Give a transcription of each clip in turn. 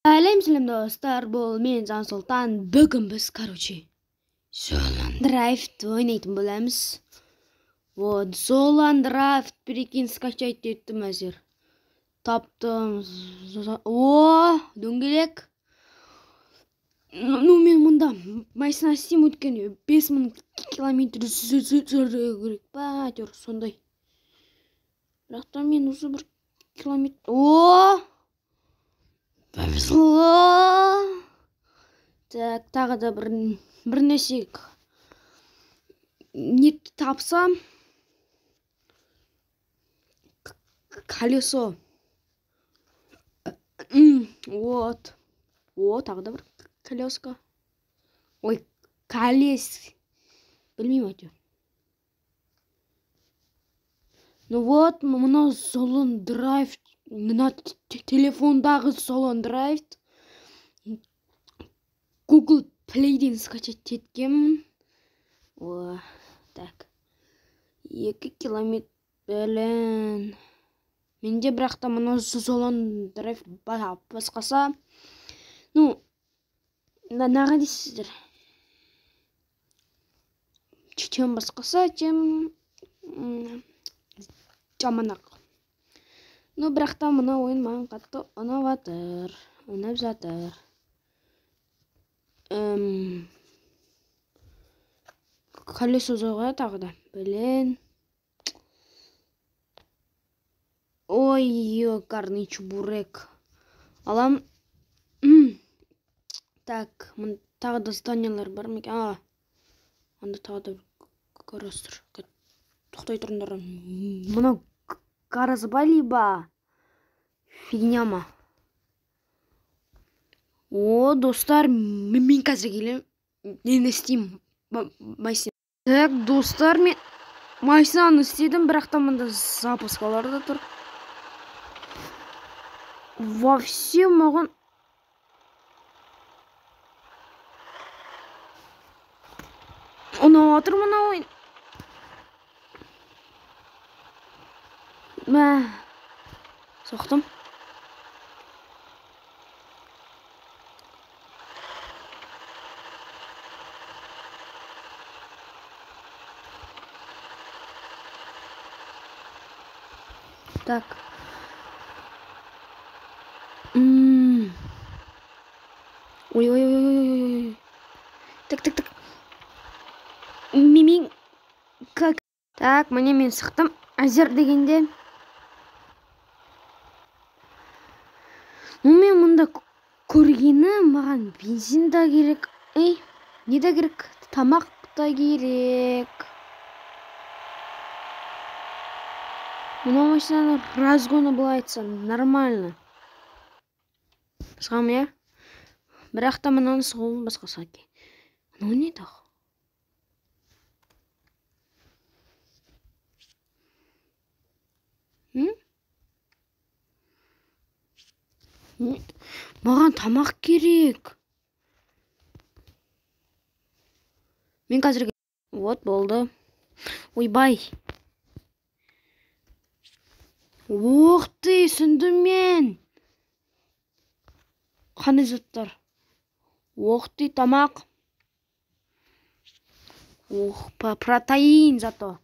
Сәлем сәлем достар, бұл мен Жансұлтан. Бүгін біз, короче, Золан Драйвты ойнайтын боламыз. Вот, Золан Драйв, прикинь, скачать еттім әзер. Таптым. О, дөңгелек. Ну, мен мұнда машина істеймін, өйткені 5000 километр жүру керек па, әйтеуір сондай. Бірақ та мен уже бір километр... О! Повезло. Так, тағы да бір нәрсе не тапсам. Колесо. Вот. О, тағы да бір колеска. Ой, колес. Білмеймін әйтеуір. Ну вот, мынау Золан Драйв, мына телефондағы Золан Драйв. Google Play'ден скачать еткенмін. О, так. 2 километр, блин. Менде бірақ та мынау Золан Драйв басқаса. Ну, наға дейсіздер. Чем басқаса, тем жаманақ. Ну, бірақ та мына ойын маған қатты ұнап жатыр. Ұнап жатыр. Колесо жоқ тағы да. Блин. Ой, ёкарный чебурек. Алам. Так, тағы да зданиялар бар ма екен? А, анда тағы да гараж тұр. Тоқтай тұрыңдар. Мынау гараж ба, либо фигня ма? О, достар, мен қазір келемін. Нені істеймін? Машина. Так, достар, мен машинаны істедім, бірақ та мында запускалар да тұр. Вообще маған ұнап жатыр мына ойын. Мә, соқтым. Так. Ой-ой-ой-ой-ой-ой. Так, так, так. Мимин. Как? Так, міне мен шықтым. Әзер дегенде. Ну, мен мұнда көргені маған бензин да керек. Ей, не да керек? Тамақ та керек. Мына машинаны разгоны былай айтса нормально. Шығамын, иә? Бірақ та мынаны шығуым басқаша екен. Мынау не тағы? Маған тамақ керек. Мен қазір... Вот, болды. Ойбай. Ох ты, сүндім мен. Қандай заттар? Ох ты, тамақ. Ох, протеин зато.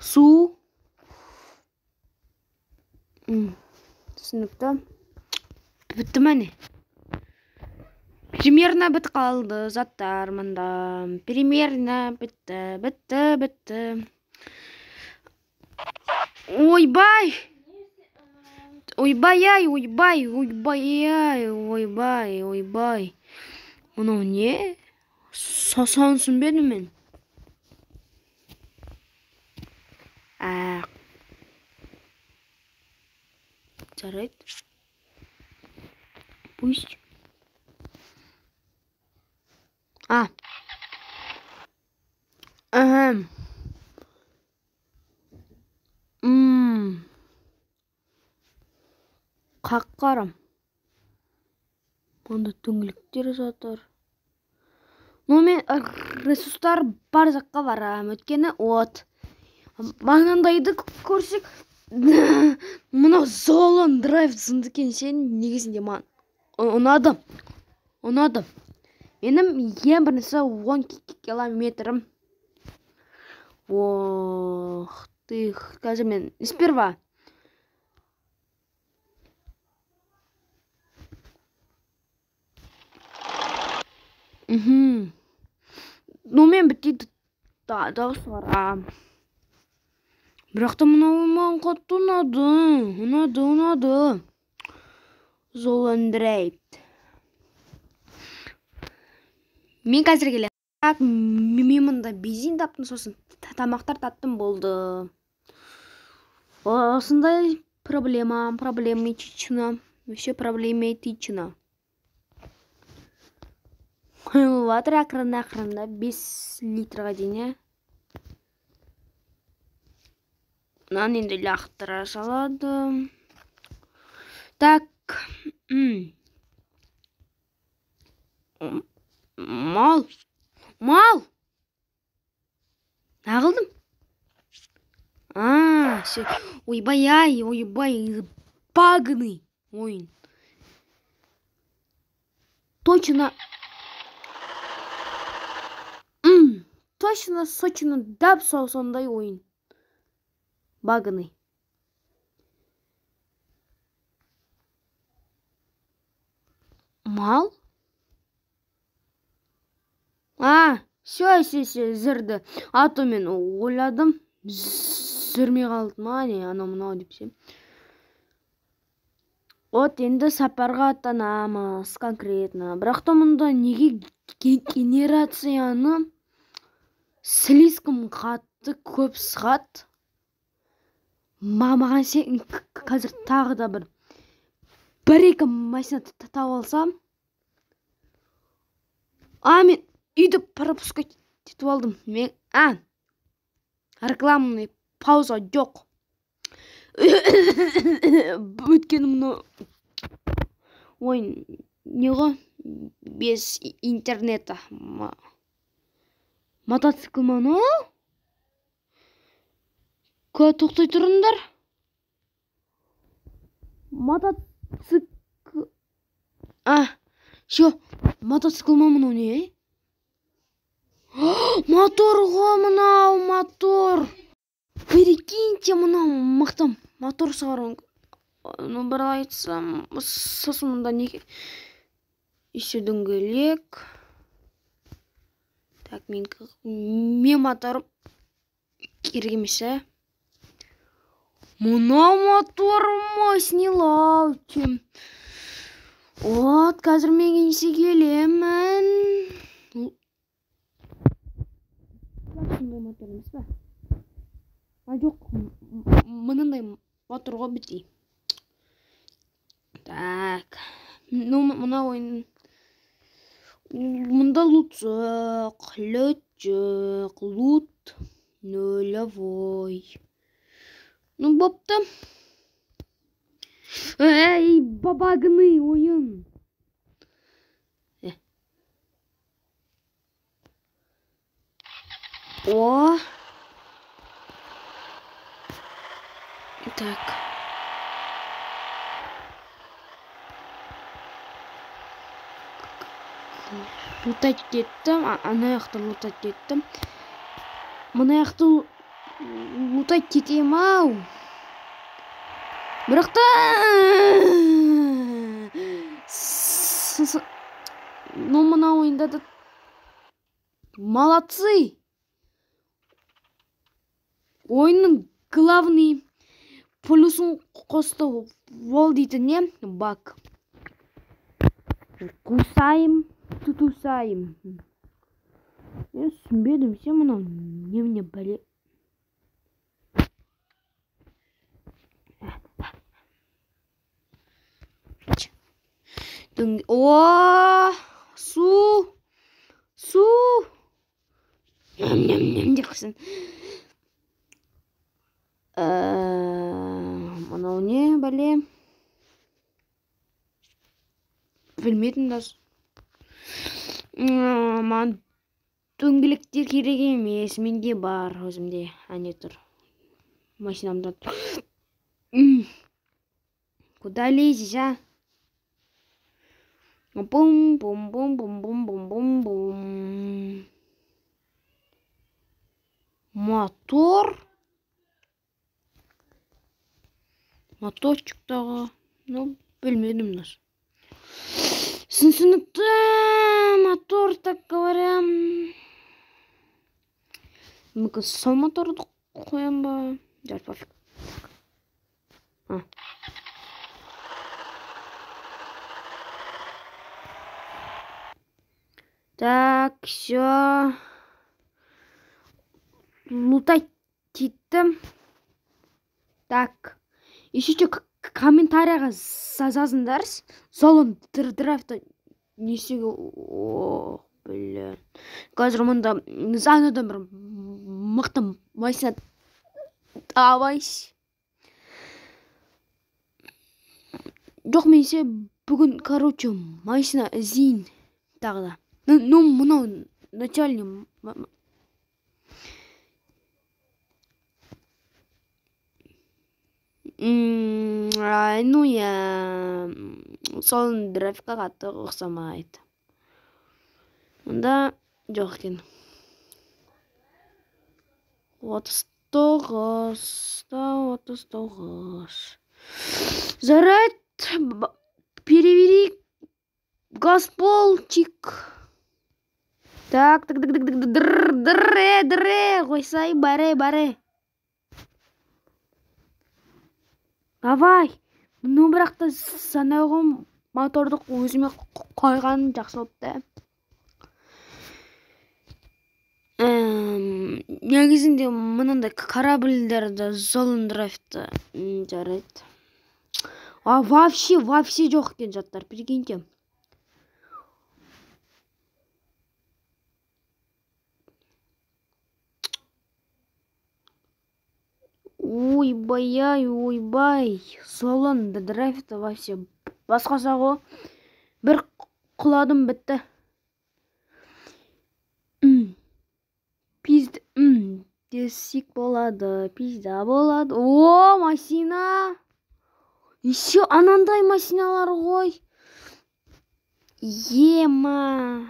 Су. Түсінікті. Бітті міне. Примерно бітіп қалды заттар мында. Примерно бітті, бітті, бітті. Ойбай! Ойбай ай, ойбай, ойбай ай, ойбай, ойбай. Мынау не? Соны түсінбедім мен. Жарайды. Пусть. А. Ага. Қаққарым. Онда дөңгелектер жатыр. Ну, мен ресурстар бар жаққа барам. Өйткені от. Мынандайды көрсек, Мынау Золон Драйв сынды екен, сен негізінде маған ұнады. Ұнады. Менің ең бірінші 10 километрім. Ох ты, қазір мен сперва Ну, мен бітті дауыс шығарам. Бірақ та мынау маған қатты ұнады. Ұнады, ұнады. Золон Драйв. Мен қазір келемін. Так, мен мында бензин таптым, сосын тамақтар таптым, болды. Осындай проблема, проблематично. Вообще проблематично. Құйылып жатыр ақырын-ақырында 5 литрға дейін. Мынаны енді лақтыра салады. Так. Мал. Мал. Нағылдым. А, все. Ойбай ай, ойбай, багный ойын. Точно. Точно, сочно, дәп сондай ойын. Багный. Мал? А, все, все, все, зірді. А то мен ойладым, зірмей қалды ма, не, анау мынау деп ше. Вот енді сапарға аттанамыз конкретно. Бірақ та мұнда неге генерацияны слишком қатты көп шығады? Маған сен қазір тағы да бір-екі машина тауып алсам. А, мен үйді пропускать етіп алдым. Мен, рекламный пауза жоқ. Өйткені мынау ойын не ғой, без интернета. Мотоцикл ма анау? Тоқтай тұрыңдар. Мотоцикл. А, всё, мотоцикл ма мынау не? Мотор ғой мынау, мотор. Прикиньте, мынау мықты мотор шығару. Ну, бір айтсам, сосын мында неге еще дөңгелек. Так, мен моторым керек емес, ә? Мынау мотор мощный. Вот, қазір мен кеңсе келемін. Сондай мотор емес па? А, жоқ, мынандай мотор ғой бітей. Так, ну, мына ойын. Мұнда лут жоқ, лут жоқ, лут нулевой. Ну, бопты. Эй, бабагны ойын. О. Так. Лутать кеттім, ана жақты лутать кеттім. Мына жақты лутать кетем ау. Бірақ та ну, мына ойында да молодцы. Ойынның главный плюсын қосты ол дейтін не? Баг. Кусаем, тутусаем. Мен түсінбедім, сен мынау немене бәле. О, су, су. Нем-нем-нем деп қойсын. Мынау не бәле? Білмедім даже. Маған дөңгелектер керек емес, менде бар өзімде. Әне тұр. Машинамда тұр. Куда лезешь, а? Бум-бум-бум-бум-бум-бум-бум. Мотор. Моторчик тағы. Ну, білмедім нас. Түсінікті. Мотор, так говоря. Мүмкін сол моторды қоям ба? Жарайды, пофиг. А. Так, все. Лутать еттім. Так. Еще комментарияға жазыңдар. Золон драйвты не істеуге. О, блин. Қазір мұнда анадан бір мықты машина табайшы. Жоқ, мен ше бүгін, короче, машина іздейін тағы да. Ну, мынау начальный. Ну, я сол драйвқа қатты ұқсамайды. Мұнда жоқ екен. 39, да, 39. Заряд, перевери газполчик. Так, так, так, так, так, др, др, др, қойсай, баре, баре. Давай. Ну, бірақ та санауғы моторды өзіме қойғаным жақсы болыпты. Негізінде мынандай корабльдерді Золон драйвты жарайды. А вообще, вообще жоқ екен заттар, прикиньте. Ойбай, ойбай, Золон драйвты вообще басқаша ғой. Бір құладым, бітті. Пизд, десек болады, пизда болады. О, машина. Еще анандай машиналар ғой. Ема.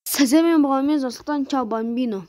Сізбен болған мен Жасұлтан, чао, бамбино.